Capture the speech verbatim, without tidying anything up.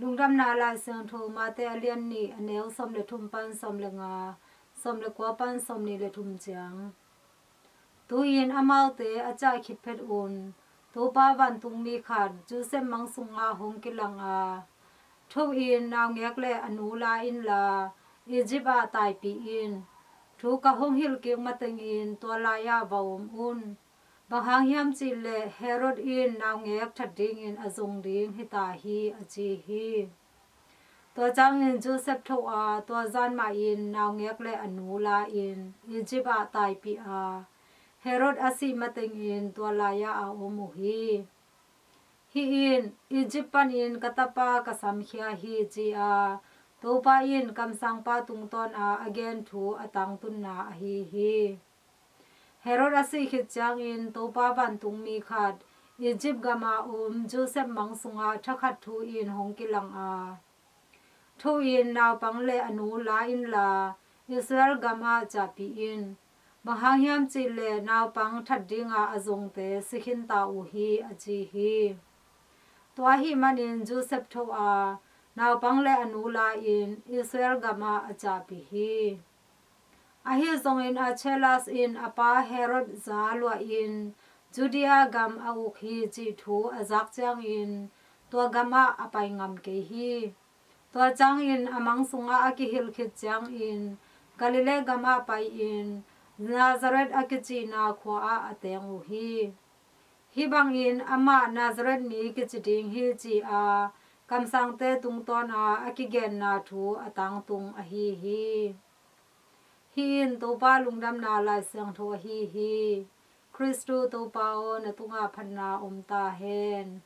Lungdamna Lai Siangtho Mate a lian nih, a neu sawm le thum pan sawm le nga, sawm le kua pan sawm nih le thum ciang. Tu-in amaute a ciah khit phet un, Topa vantungmi khat Josef mang sungah hong kilang a, "Tho in, naungek le a nu la inla, Egypt ah taipih in. Thu ka hong hilh kik matengin tua lai-ah va om un. Bang hang hiam cih leh Herod in naungek that dingin a zong ding hi ta hi," a ci hi. Tua ciangin Josef tho a, tua zan mahin naungek le a nu la-in Egypt ah taipih a, Herod a sih matengin tua lai-ah a om uh hi. Hih in, "Egypt panin ka tapa ka samkhia hi," ci-a Topa in kamsangpa tungtawn a a gen thu a tangtunna ahi hi. Herod a sih khit ciangin Topa vantungmi khat Egypt gamah om Josef mang sungah thakhat thu-in hong kilang a, "Tho in, naupang le a nu la inla, Israel gamah ciahpih in. Bang hang hiam cih leh naupang that dinga a zongte si khin ta uh hi," a ci hi. Tua ahih manin Josef tho a, naupang le a nu la-in Israel gamah a ciahpih hi. Ahi zongin Archelaus in a pa Herod za luahin Judea gam a uk hi cih thu a zak ciangin tua gamah a pai ngam kei hi. Tua ciangin a mang sungah a kihilh khit ciangin Galilee gamah pai-in Nazareth a kicihna khua-ah a teng uh hi. Hih bangin amah Nazareth mi kici ding hi, ci-a kamsangte tungtawn a a kigenna thu a tangtung ahi hi. Hih in Topa Lungdamna Lai Siangtho ahi hi. Khristu Topa aw, na tungah phatna om ta hen.